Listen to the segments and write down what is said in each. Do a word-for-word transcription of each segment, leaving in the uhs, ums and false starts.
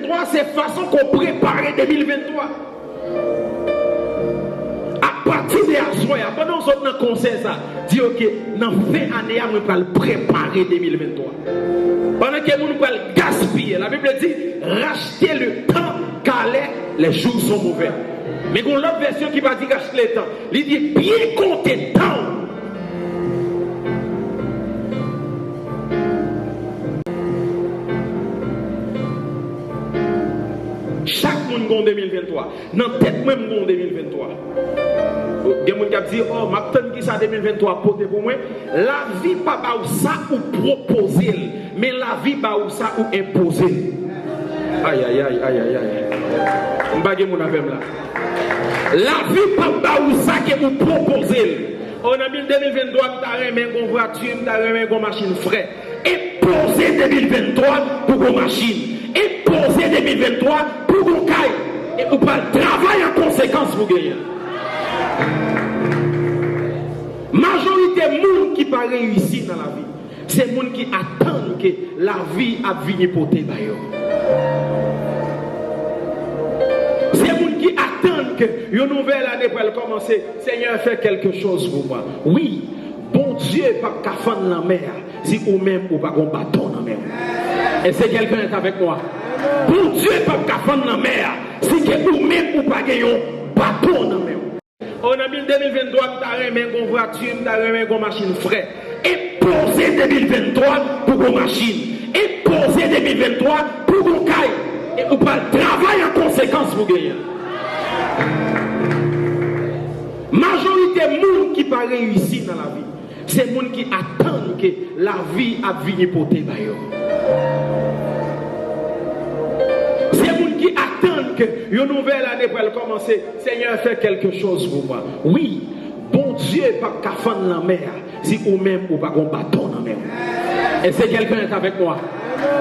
Mwa se fason ke w prepare de mil venntwa. Apati de aswè a, pandan w sot nan konsè sa, di, "Oke, nan fen ane a, mwen pral prepare de mil venntwa." Pandan ke moun pral gaspiye, Labib di, "Racheter le temps, car les, les jours sont mauvais." Men gen yon lòt vèsyon ki pa di racheter le temps. Li di, "Byen konte tan w." Chak moun gen yon de mil venntwa. Nan tèt mwen, m gen yon de mil venntwa. Gen moun k ap di, "Oh, m ap tann kisa de mil venntwa ap pote pou mwen." Lavi pa ba ou sa ou pwopoze l, men lavi ba ou sa ou enpoze l. Ayayay, ayayay. M pa gen moun avè m la. Lavi p ap ba ou sa ke ou pwopoze l. O, nan mil, de mil venntwa, m ta renmen gon vwati, m ta renmen gon machin frè. Enpoze de mil venntwa pou gon machin. Enpoze de mil venntwa pou gon kay. E ou pral travay an konsekans pou genyen l. Majorite moun ki pa reyisi nan lavi, se moun ki atann ke lavi ap vini pote ba yo. Se moun ki atann ke yon nouvèl ane pral kòmanse. Senyè, fè kèlke choz pou mwen. Wi, Bondye p ap ka fann lanmè a si ou menm ou pa gon baton nan men w. Est-ce que quelqu'un est avec moi? Bondye p ap ka fann lanmè a si ke ou menm ou pa gen yon baton nan men w. O, nan mil, de mil venntwa, m ta renmen gon vwati, m ta renmen gon machin frè. Enpoze de mil venntwa pou gon machin. Enpoze de mil venntwa pou gon kay. E ou pral travay an konsekans pou genyen l. Majorite moun ki pa reyisi nan lavi, se moun ki atann ke lavi ap vini pote ba yo. Se moun ki atann ke yon nouvèl ane pral kòmanse. Senyè, fè kèlke choz pou mwen. Wi, Bondye p ap ka fann lanmè a si ou menm ou pa gon baton nan men w. Est-ce que quelqu'un est avec moi?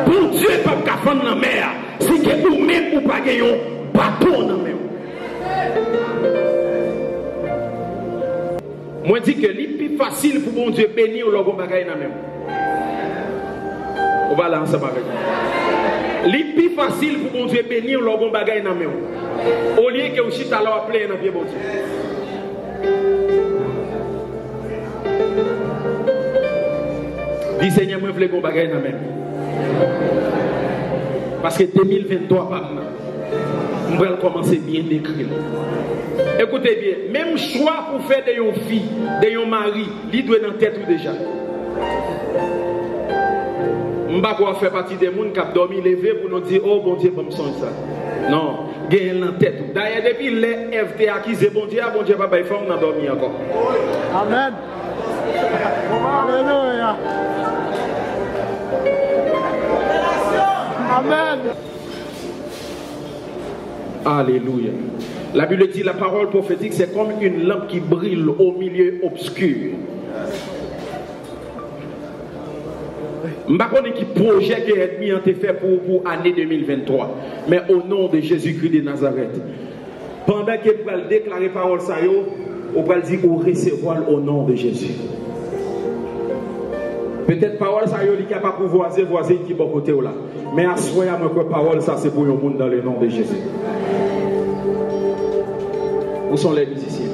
Bondye p ap ka fann lanmè a si ke ou menm ou pa gen yon baton nan men w. Mwen di ke li pi fasil pou Bondye beni w lè w gon bagay nan men w. Ou pale ansanm avèk mwen. Li pi fasil pou Bondye beni w lè w gon bagay nan men w, olye ke w chita la w ap plenyen nan pye Bondye. Di, "Senyè, mwen vle gon bagay nan men m." Paske de mil venntwa pa m nan. M pral kòmanse byen dekri l. Ekoute byen, menm chwa pou fè de yon fi, de yon mari, li dwe nan tèt ou deja. M pa kwè w ap fè pati de moun k ap dòmi leve pou nou di, "O, Bondye ban m sonj sa." Non, genyen l nan tèt ou. Dayè, depi lè Èv te akize Bondye a, Bondye pa bay fanm nan dòmi ankò. Amèn. Alelouya. Amèn. Alléluia. La Bible dit, la parole prophétique, c'est comme une lampe qui brille au milieu obscur. M pa konnen ki pwojè ke ènmi an te fè pou ou pou ane de mil venntwa, men o non de Jezikri de Nazarèt, pandan ke m pral deklare pawòl sa yo, ou pral di ou resevwa l o non de Jezi. Petèt pawòl sa yo, li ka pa pou vwazen, vwazen ki bò kote w la. Men aswè a, mwen kwè pawòl sa se pou yon moun dans le nom de Jésus. Où sont les musiciens?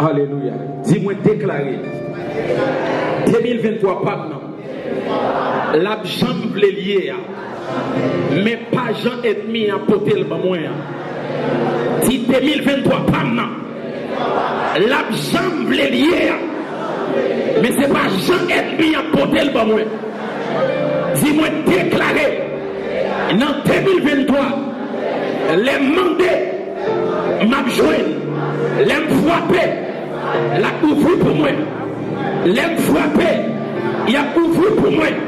Alelouya. Di mwen deklare. De mil venntwa pa m nan. L ap jan m vle l ye a. Men pa jan ènmi an pote l ban mwen an. Di de mil venntwa pa m nan. L ap jan m vle l ye a. Men se pa jan ènmi an pote l ban mwen. Di mwen deklare nan de mil venntwa, lè m mande, m ap jwenn. Lè m frape, l ap ouvri pou mwen. Lè m frape, y ap ouvri pou mwen.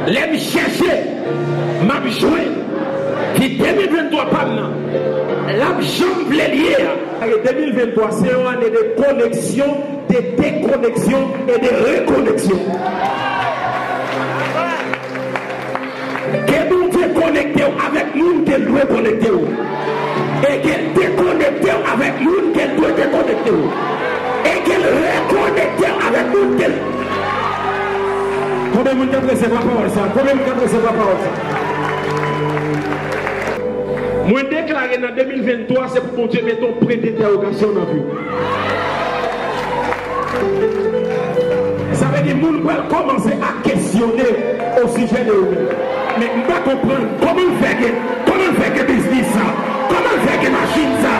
Lè m chèche, m ap jwenn. Ki de mil venntwa pa m nan, l ap jan m vle l ye a. De mil venntwa se yon ane de koneksyon, de dekoneksyon e de rekoneksyon. Ke Bondye konekte w avèk moun ke l dwe konekte w. E ke l dekonekte w avèk moun ke l dwe dekonekte w. E ke l rekonekte w avèk moun ke l Konbyen moun k ap resevwa pawòl sa? Konbyen moun k ap resevwa pawòl sa? Mwen deklare nan de mil venntwa, se pou Bondye mete yon pwen dentèwogasyon nan vi w. Sa vle di moun pral kòmanse a kesyone osijè de ou menm. Men m pa konprann kòman l fè gen, kòman l fè gen biznis sa, kòman l fè gen machin sa,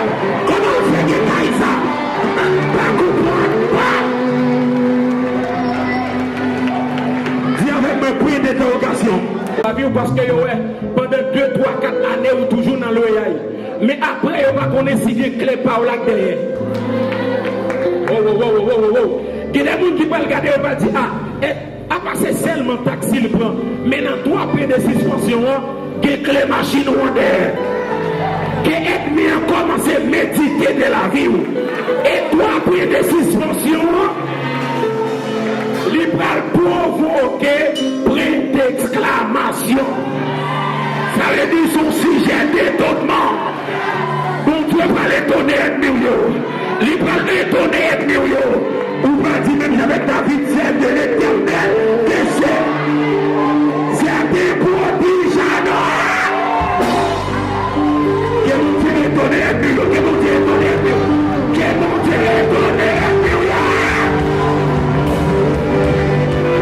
kòman l fè gen kay sa. M pa konprann pa. Di avèk mwen, pwen dentèwogasyon. Lavi w, paske yo wè pandan de, twa, kat ane ou toujou nan lweyay. Men apre yo pa konnen si gen kle pa w la k dèyè. Wo, wo, wo. Gen de moun ki pral gade yo pral di, a, e, apa se sèlman taksi l pran. Men nan twa pwen de sispansyon an, gen kle machin ou an dèyè. Ke ènmi an kòmanse medite de lavi w. E twa pwen de sispansyon an, li pral pwovoke pwen deksklamasyon. Sa vle di se yon sijè detonman. Bondye pral etone ènmi w yo. Li pral etone ènmi w yo. Ou pral di menm jan avèk David, sèvè Letènèl,